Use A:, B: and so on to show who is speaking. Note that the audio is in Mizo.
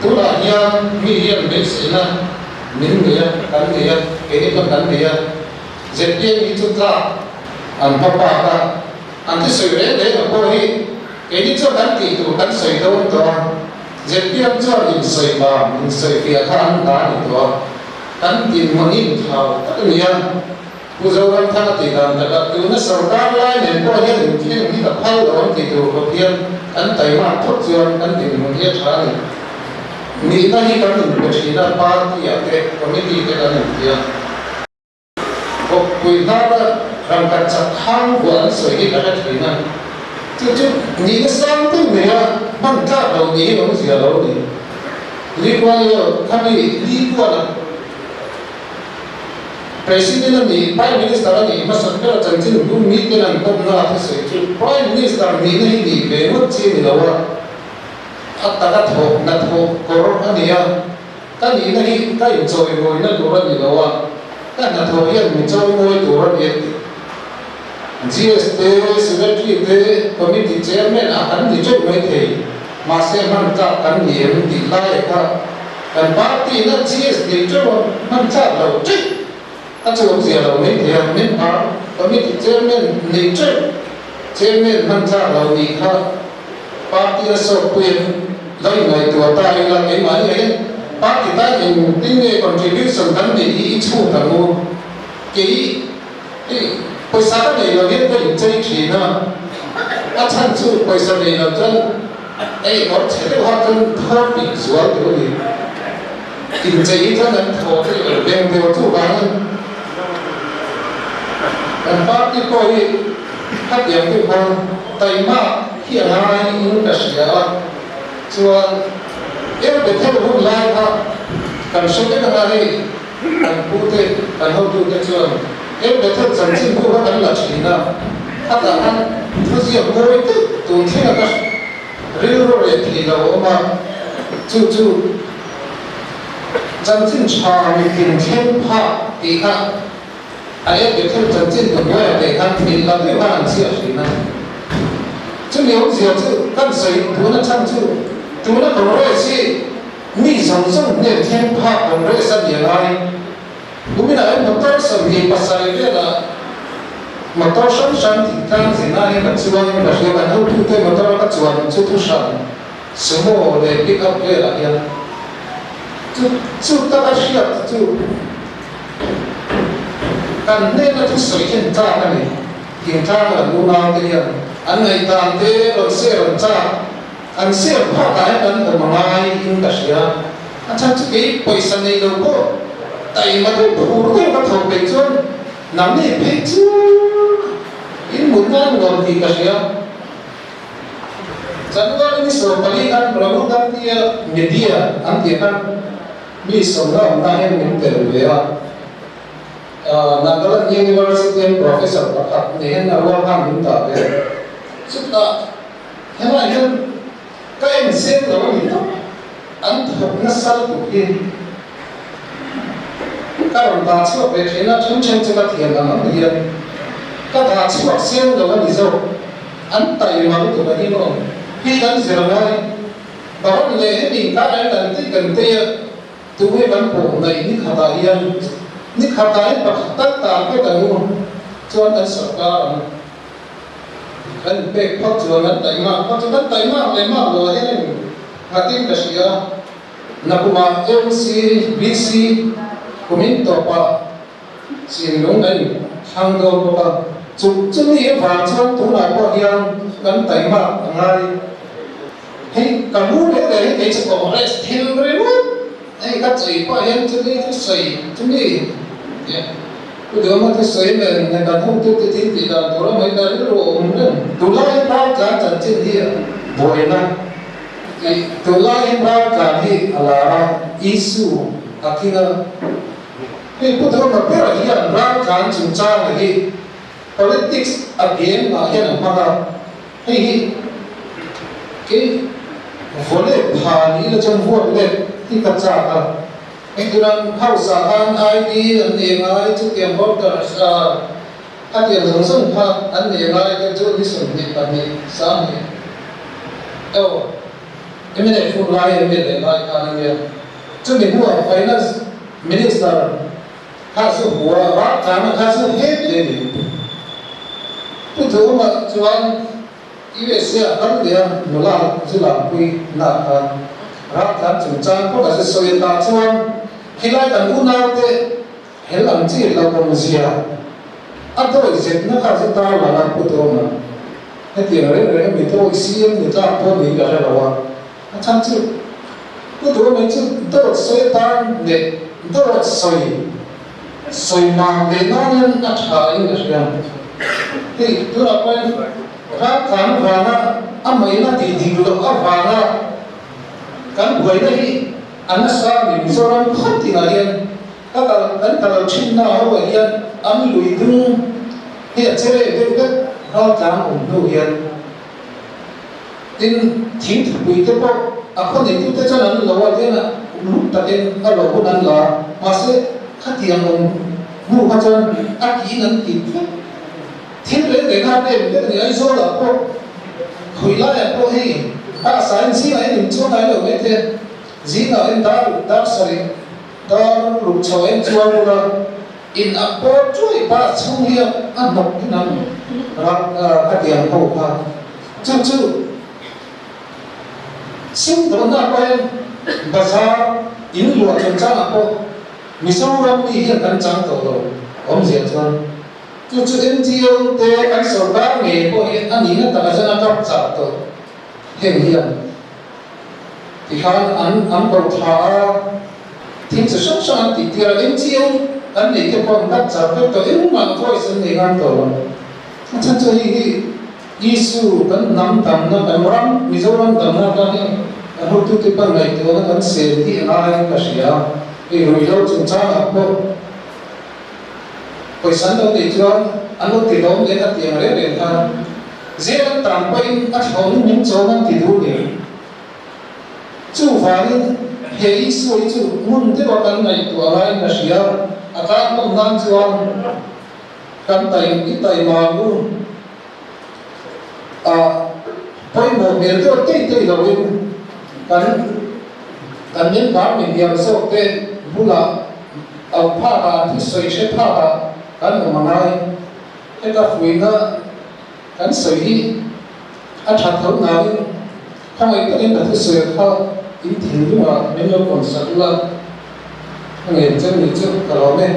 A: Tunah hian mi hian beiseina min nei a, kan nei a, keini pawn kan nei a. ZPM hi chu tlak an hma bak a, an thusawi reng reng a pawh hi keini chuan kan tih tur kan sawi dawn tawh a. ZPM chuan insawi mam, insawifiah kha an hna a ni tawh a. Kan dinhmun hi inthau tak a ni a. Pu Zoramthanga tih dan takah tuna sorkar lai nen pawh hian inthleng hi ka phal lo ang tih tur khawp hian kan taimak phawt chuan kan dinhmun hi a tha a ni. Nihna hi kan inpe thin a, party-ah te, committee te kan inti a. Bawkpui hnara rangkhat chak hang vuah an sawi hi ka hre thin a. Chu chu nihna sang deuh neia hman tlak lo nih hi awmzia lo a ni. Lee Kuan Yew khami Lee Kuan-a. President a nih, Prime Minister a nih hmasak ber a chanchin bu miten an kawmna a thusawi chu Prime Minister nihna hi nih ve ngawt chi a ni lo a, a taka thawh hnathawh kawr a ni a, ka nihna hi ka inchawimawina tur a ni lo a, ka hnathawh hian mi chawimawi tur a ni a ti. GS te, Secretary te, Committee Chairman ah kan ni teuh mai thei, mahse hman tlak kan ni em tih lai kha kan party in a GS nei teuh a, hman tlak lo teuh a chuak zia lo mai thei a, member Committee Chairman nei teuh Chairman hman tlak lo nih kha party a sawtpui em lo inngaihtuah ta ila keimahni ah hian party tan engtin nge contribution kan neih hi i chhut ang u kei I pawisa ka nei lo hian ka inchei thin a, a chhan chu pawisa nei lo chuan ei kawr chhe deuh ha chuan thaw pik zual tur a ni. Inchei hi chuan an thaw theih lo veng deuh chuvangin kan party pawh hi khatiang deuh khan taimak hi a ngai in ka hria a, chuan eng Bethel hun lai kha kan hre vek anga hei. Kan pute, kan hotute chuan he Bethel chanchin bu kha kan la thin a, khatah khan thuziak mawi deuh tun thlenga ka rilru reh thei lo a awm a, chu chu chanchin tha mitin thleng phak tih kha a he Bethel chanchin bu hnuaiah te khan thil la deuh khan an chhiah thin a. Chumi awmzia chu kan sawi tuna chhan chu tuna Congress hi Mi zawng zawng hnen thleng phak Congress a nia ngai. Kuminah hian motor 27 velah motor hrang hrang thingtlang zinah hian ka chuang in ka hria kan hotute motor a ka chuan chu thu hran Sumo leh pick up velah hian chu chu taka hriat chu kan hnena thusawi hian tlak a ni. Thingtlang kan unau te hian an ngaihdan te rawn share an chak. An siam phak ah hian kan awm a ngai in ka hria. A chhan chu kei pawisa nei lo pawh taima deuh phur deuh ka tho peih chuan nangni phei chu in mut nan nuam tih ka hria. January ni 14 khan Rahul Gandhi a media an tih khan mi sawmna awmna hian min tel ve a. Nagaland University an professor pakhat nei hian a rual khan min dah ve. Chutah Helai hian ka en zeng lo a ni tawp, an thawk nasa lutuk hi ka rawn dah chhuak ve thin a, then then chu ka thiam ang ang hian ka dah chhuak zeng lo a ni zawk, an taima lutuk a ni maw? Hi kan zir ngai, Baron leh hemi inkar ah hian kan tih kan tei a, tunge kan pawh ngaih ni khatah hian ni khatah hian pakhat tal target ang u chuan kan sawrkar ang. Kan pek phawt chuan kan taihmak phawt chu kan taihmak leh mak lo ah hian eng nghatin ka hria. Nakumah MC, BC kumin tawpah Chinlung kan thlang dawn bawk a, chu chumi avang chuan tunah pawh hian kan taihmak a ngai. Hei ka lu leh leh hi kei chu Congress thil ringawt hei ka chei pah hian chumi thusawi chumi Pu Duhama thusawi nen he kan hotute thil tih dan tur a mai ka rilru a awm reng. Tunlai hian raltlan chanchin hi buaina tih tunlai hian raltlan hi a lar a, issue a tling a. Hei Pu Duhama ber hian raltlan chungchanga hi politics a game ah hian a hmang a, hei hi kei vawleh pha ni ila chuan vuak let hi ka chak a. Engtiang house ah khan ID an nei ngai, chutiang voters ah khatiang zawng zawng kha an nei ngai te chu ni 22 sanghnih aw. Mnf hun lai mla lai khan a nia. Chumi hnuah Finance Minister kha chu hmu a, Raltlana kha chu het leh ni. Pu Duhawma chuan USA a kal leh a, nula zu lampui na khan Raltlan chungchang pawh a zu sawi a tah chuan khilai kan unaute Hel ang chi lo awmzia a dawi zetna kha chu tar lang a pu dawn a, hetiang reng reng a mi dawi CM ni tlak pawh niin ka hre lo a, a chhan chu pu Duhawmei chu dawt sawi atan leh dawt sawi sawi mam leh nanin a tha in ka hria. Hei tunah pawhin raltlan vanga a maina tih dik loh avanga kan buaina hi a nasa a ni. Mizoram khaw tinah hian Ka kal kan kal thinna ho ah hian an lui dung hi a che reh deuh vek raltlang awm hnu hian tin thing thupui te pawh a khaw neitu te chuan an lo a lian a luk takin a lo hun an la mahse khatiang awm hnu kha chuan a tiin an tih vek thil reng reng a rem vek a ni Aizawl ah pawh khawi lai ah pawh hei bus ah hian zingah hian inchuang ngai lo mai te zingah hian dar dar sarih Dar ruk chho en chuan bula in a pawr chuai pa chhung hi a hnawk in ang rak a tiang ho kha. Chu chu sumdawnna pawh hian bazar in luah chungchang ah pawh Mizoram mi hian kan chang tawh lo awmzia chuan chu chu NGO te kan sorkar ngei pawh hi a nihna taka chuan a kap chak tawh heng hian. Tikhan an an ko tha a, thil chi hrang hrang an tih tir a, NGO kan neih te pawh an dak char vek tawh, engmah voice an nei ngam tawh lo. A chhan chu hei hi issue kan hnam damna, kan ram Mizoram damna atan hian kan hotute pawn ngaihtuahna kan sel tih a ngai ka hria a, hei ruihhlo chungchangah pawh pawisa an lo neih chuan an lo ti lawm leh a ti ang reng reng khan Zel an tan pawhin a thlawhin min chawm an ti duh ni. Chuvangin he issue hi chu ngun deuha kan ngaihtuah laiin ka hria, a tlangkawm nan chuan kan tai i taima u a pawimawh hmel deuh tei tei loin kan kan member min diam zawk te bulah auh phakah an thusawi hre phakah kan awm a ngai. Heta fuihna kan sawi hi a tha tho nain khawngaih takin ka thusawi kha in thinlungah min lo kawn sak ula, a ngen chen ni chu ka lawm e.